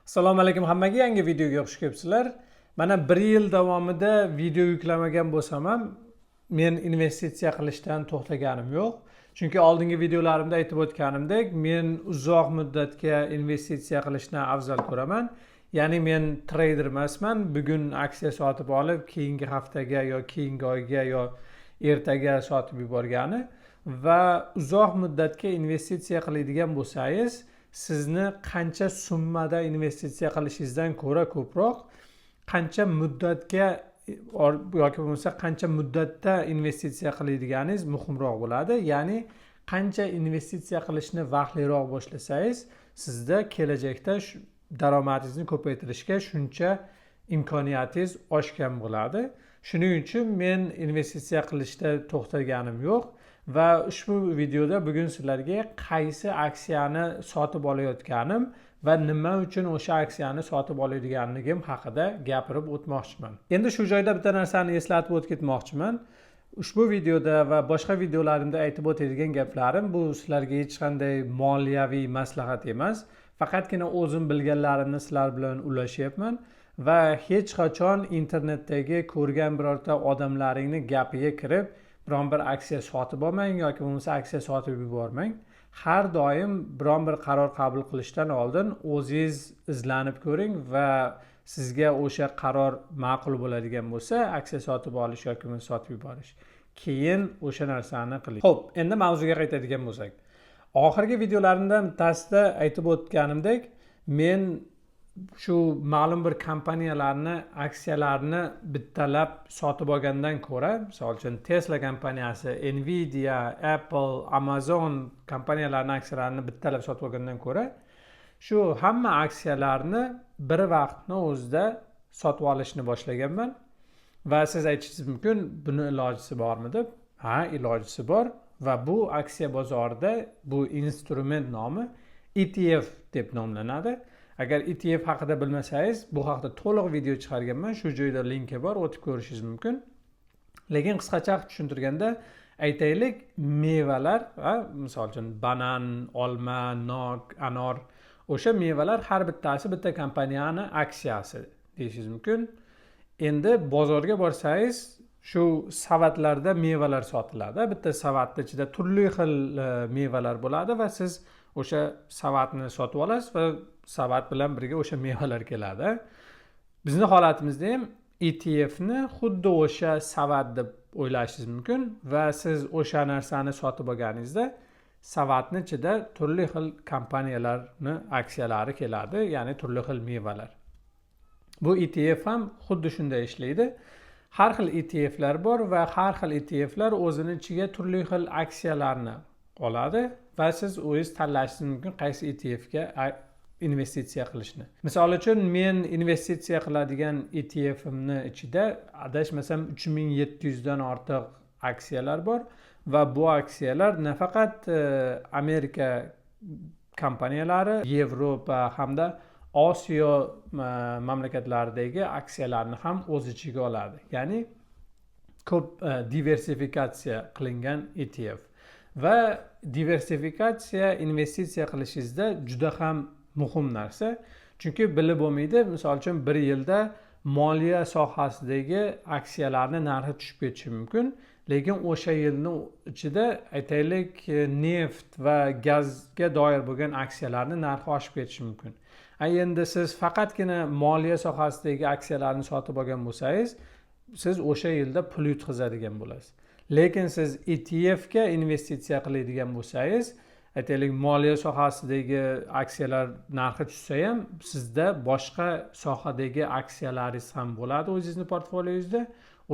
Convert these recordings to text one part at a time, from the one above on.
Assalomu alaykum hammaga, yangi videoga xush kelibsizlar. Mana, bir yil davomida video yuklamagan bo'lsam ham, men investitsiya qilishdan to'xtaganim yo'q. Chunki oldingi videolarimda aytib o'tganimdek, men uzoq muddatga investitsiya qilishni afzal ko'raman. Ya'ni men treyder emasman. Bugun aksiya sotib olib, keyingi haftaga yo keyingi oyga yo ertaga sotib yuborgani. Va uzoq muddatga investitsiya qiladigan bo'lsangiz, sizni qancha summada investitsiya qilishingizdan ko'ra ko'proq qancha muddatga yoki bo'lmasa qancha muddatda investitsiya qiladiganingiz muhimroq bo'ladi. Ya'ni qancha investitsiya qilishni vaqtliroq boshlasangiz, sizda kelajakda daromadingizni ko'paytirishga shuncha imkoniyatingiz oshgan bo'ladi. Shuning uchun men investitsiya qilishda to'xtaganim yo'q va ushbu videoda bugun sizlarga qaysi aksiyani sotib olayotganim va nima uchun o'sha aksiyani sotib oladiganligim haqida gapirib o'tmoqchiman. Endi shu joyda bitta narsani eslatib o'tib ketmoqchiman. Ushbu videoda va boshqa videolarimda aytib o'tadigan gaplarim bu sizlarga hech qanday moliyaviy maslahat emas, faqatgina o'zim bilganlarimni sizlar bilan ulashyapman. Va hech qachon internetdagi ko'rgan birorta odamlaringni gapiga kirib, biron bir aksiya sotib olmang yoki bo'lmasa aksiya sotib yubormang. Har doim biron bir qaror qabul qilishdan oldin o'zingiz izlanib ko'ring va sizga o'sha qaror ma'qul bo'ladigan bo'lsa, aksiya sotib olish yoki bo'lmasa sotib yuborish, keyin o'sha narsani qiling. Ho'p, endi mavzuga qaytadigan bo'lsak, oxirgi videolarimdan bittasida aytib o'tganimdek, men shu ma'lum bir kompaniyalarni aksiyalarini bittalab sotib olgandan ko'ra, misol uchun, Tesla kompaniyasi, Nvidia, Apple, Amazon kompaniyalarini aksiyalarini bittalab sotib olgandan ko'ra, shu hamma aksiyalarni bir vaqtni o'zida sotib olishni boshlaganman. Va siz aytishingiz mumkin, buni ilojisi bormi deb. Ha, ilojisi bor va bu aksiya bozorida bu instrument nomi ETF deb nomlanadi. Agar ETF haqida bilmasangiz, bu haqida to'liq video chiqarganman, shu joyda linki bor, o'tib ko'rishingiz mumkin. Lekin qisqacha qilib tushuntirganda, aytaylik, mevalar, misol uchun, banan, olma, nok, anor, o'sha mevalar har bittasi bitta kompaniyani aksiyasi deyishingiz mumkin. Endi bozorga borsangiz, shu savatlarda mevalar sotiladi. Bitta savatni ichida turli xil mevalar bo'ladi va siz o'sha savatni sotib olasiz va savat bilan birga o'sha mevalar keladi. Bizni holatimizda ham ETFni xuddi o'sha savat deb o'ylashingiz mumkin va siz o'sha narsani sotib olganingizda, savatni ichida turli xil kompaniyalarni aksiyalari keladi, ya'ni turli xil mevalar. Bu ETF ham xuddi shunday ishlaydi. Har xil ETFlar bor va har xil ETFlar o'zini ichiga turli xil aksiyalarni oladi va siz o'zingiz tanlashingiz mumkin qaysi ETFga investitsiya qilishni. Misol uchun, men investitsiya qiladigan ETFimni ichida, adashmasam, 3700dan ortiq aksiyalar bor va bu aksiyalar nafaqat Amerika kompaniyalari, Yevropa hamda Osiyo mamlakatlaridagi aksiyalarni ham o'z ichiga oladi. Ya'ni ko'p diversifikatsiya qilingan ETF. Va diversifikatsiya investitsiya qilishingizda juda ham muhim narsa, chunki bilib bo'lmaydi, misol uchun, bir yilda moliya sohasidagi aksiyalarni narxi tushib ketishi mumkin, lekin o'sha yilni ichida, aytaylik, neft va gazga doir bo'lgan aksiyalarni narxi oshib ketishi mumkin. Endi siz faqatgina moliya sohasidagi aksiyalarni sotib olgan bo'lsangiz, siz o'sha yilda pul yutqazadigan bo'lasiz. Lekin siz ETFga investitsiya qiladigan bo'lsangiz, aytaylik, moliya sohasidagi aksiyalar narxi tushsa ham, sizda boshqa sohadagi aksiyalaringiz ham bo'ladi o'zingizni portfolioyingizda.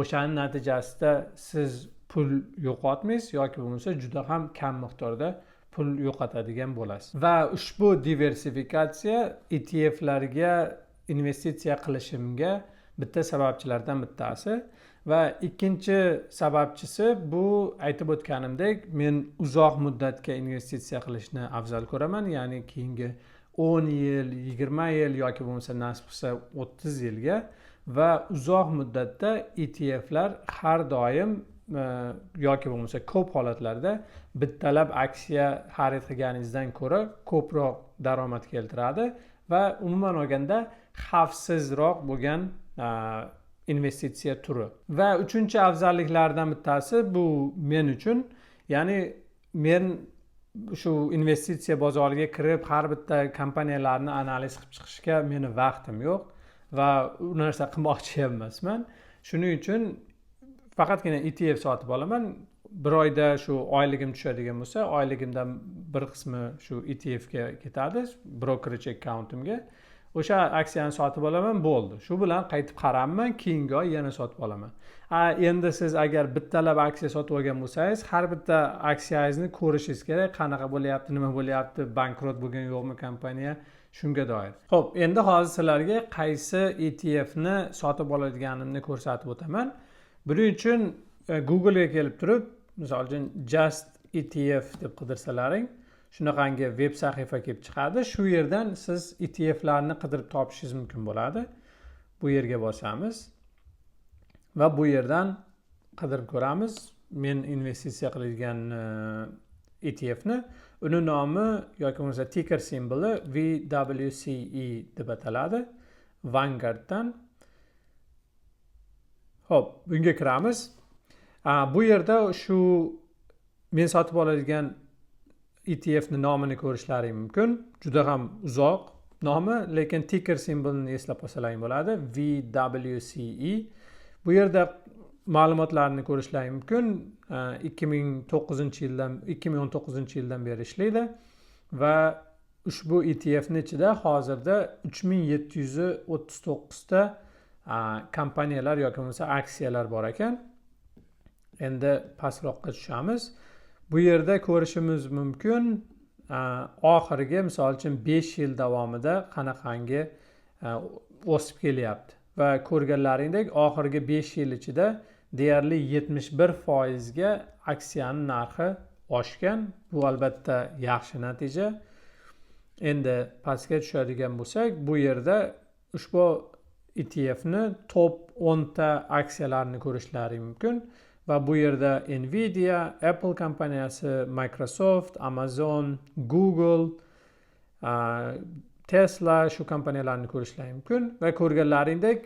O'shani natijasida siz pul yo'qotmaysiz yoki bo'lmasa juda ham kam miqdorda pul yo'qotadigan bo'lasiz. Va ushbu diversifikatsiya ETFlarga investitsiya qilishimga bitta sababchilardan bittasi. Va ikkinchi sababchisi bu, aytib o'tganimdek, men uzoq muddatga investitsiya qilishni afzal ko'raman, ya'ni keyingi 10 yil, 20 yil yoki bo'lmasa, nasib qilsa, 30 yilga. Va uzoq muddatda ETFlar har doim yoki bo'lmasa ko'p holatlarda bittalab aksiya xarid qilganingizdan ko'ra ko'proq daromad keltiradi. Va umuman olganda xavfsizroq bo'lgan investitsiya turi. Va uchinchi afzalliklardan bittasi, bu men uchun, ya'ni men shu investitsiya bozoriga kirib, har bitta kompaniyalarni analiz qilib chiqishga meni vaqtim yo'q va u narsa qilmoqchi ham emasman. Shuning uchun faqatgina ETF sotib olaman. Bir oyda shu oyligim tushadigan bo'lsa, oyligimdan bir qismi shu ETFga ketadi, brokerage accountimga. O'sha aksiyani sotib olaman, bo'ldi. Shu bilan qaytib qaramayman, keyingi oy yana sotib olaman. A endi siz agar bittalab aksiya sotib olgan bo'lsangiz, har bitta aksiyangizni ko'rishingiz kerak, qanaqa bo'lyapti, nima bo'lyapti, bankrot bo'lgan, yo'qmi kompaniya, shunga doir. Ho'p, endi hozir sizlarga qaysi ETFni sotib oladiganimni ko'rsatib o'taman. Buning uchun Googlega kelib turib, misol uchun, "just ETF" deb qidirsalaring, shunaqangi veb sahifa kelib chiqadi. Shu yerdan siz ETFlarni qidirib topishingiz mumkin bo'ladi. Bu yerga bosamiz va bu yerdan qidirib ko'ramiz men investitsiya qiladigan ETFni. Uni nomi yoki bo'lmasa ticker simboli VWCE deb ataladi, Vanguarddan. Ho'p, bunga kiramiz. Bu yerda shu men sotib oladigan ETFni nomini ko'rishlaring mumkin. Juda ham uzoq nomi, lekin ticker simbolini eslab qolsalaring bo'ladi: VWCE. Bu yerda ma'lumotlarni ko'rishlaring mumkin. 2009-yildan, 2019-yildan beri ishlaydi va ushbu ETFni ichida hozirda 3739 ta kompaniyalar yoki bo'lmasa aksiyalar bor ekan. Endi pastroqqa tushamiz. Bu yerda ko'rishimiz mumkin, oxirgi, misol uchun, 5 yil davomida qanaqangi o'sib kelyapti va ko'rganlaringdek, oxirgi 5 yil ichida deyarli 71%ga aksiyani narxi oshgan. Bu albatta yaxshi natija. Endi pastga tushadigan bo'lsak, bu yerda ushbu ETFni top 10 ta aksiyalarini ko'rishlaring mumkin va bu yerda Nvidia, Apple kompaniyasi, Microsoft, Amazon, Google, Tesla, shu kompaniyalarni ko'rishlaring mumkin. Va ko'rganlaringdek,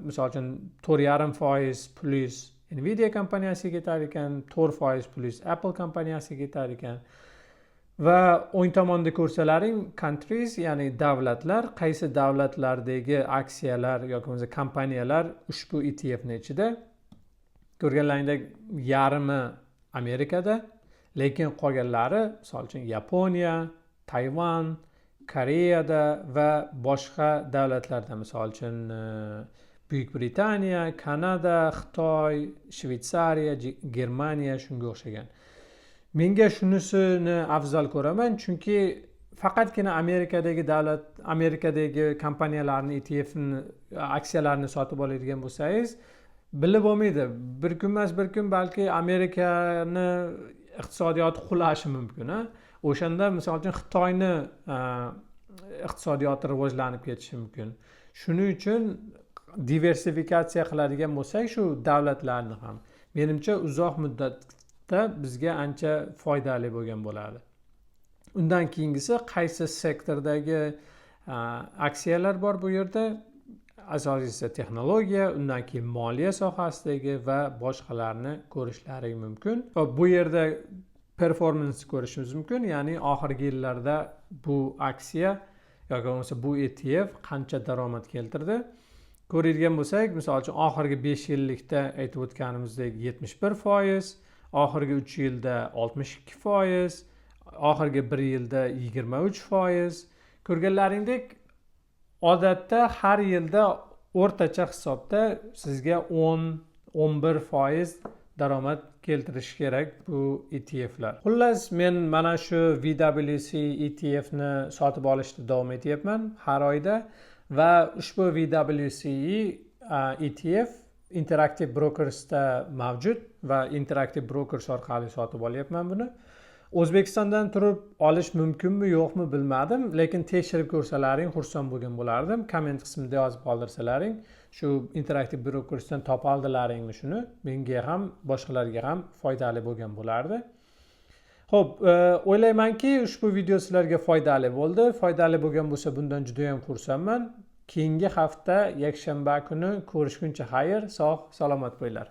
misol uchun, 4,5% plyus Nvidia kompaniyasiga ketar ekan, 4% plyus Apple kompaniyasiga ketar ekan. Va o'ng tomonda ko'rsalaring, countries, ya'ni davlatlar, qaysi davlatlardagi aksiyalar yoki bo'lmasa kompaniyalar ushbu ETFni ichida. Ko'rganlaringdek, yarmi Amerikada, lekin qolganlari, misol uchun, Yaponiya, Tayvan, Koreyada va boshqa davlatlarda, misol uchun, Buyuk Britaniya, Kanada, Xitoy, Shvetsariya, Germaniya, shunga o'xshagan. Menga shunisini afzal ko'raman, chunki faqatgina Amerikadagi davlat, Amerikadagi kompaniyalarni ETFni aksiyalarini sotib oladigan bo'lsangiz, bilib bo'lmaydi, bir kun emas, bir kun balki Amerikani iqtisodiyoti qulashi mumkin. A o'shanda, misol uchun, Xitoyni iqtisodiyoti rivojlanib ketishi mumkin. Shuning uchun diversifikatsiya qiladigan bo'lsak shu davlatlarni ham, menimcha, uzoq muddatda bizga ancha foydali bo'lgan bo'ladi. Undan keyingisi, qaysi sektordagi aksiyalar bor. Bu yerda asosiysi texnologiya, undan keyin moliya sohasidagi va boshqalarni ko'rishlaring mumkin. Va bu yerda performance ko'rishimiz mumkin, ya'ni oxirgi yillarda bu aksiya yoki bo'lmasa bu ETF qancha daromad keltirdi. Ko'radigan bo'lsak, misol uchun, oxirgi 5 yillikda aytib o'tganimizdek 71%, oxirgi 3 yilda 62%, oxirgi bir yilda 23%. Ko'rganlaringdek, odatda har yilda o'rtacha hisobda sizga 10-11% daromad keltirishi kerak bu ETFlar. Xullas, men mana shu VWC ETFni sotib olishda davom etyapman har oyda va ushbu VWCE ETF Interactive Brokersda mavjud va Interactive Brokers orqali sotib olyapman. Buni O'zbekistondan turib olish mumkinmi, yo'qmi, bilmadim, lekin tekshirib ko'rsalaring, xursand bo'lgan bo'lardim. Komment qismida yozib qoldirsalaring, shu Interactive Brokersdan topa oldilaringmi shuni, menga ham, boshqalarga ham foydali bo'lgan bo'lardi. Ho'p, o'ylaymanki, ushbu video sizlarga foydali bo'ldi. Foydali bo'lgan bo'lsa, bundan judayam xursandman. Keyingi hafta yakshanba kuni ko'rishguncha xayr, sog' salomat bo'linglar.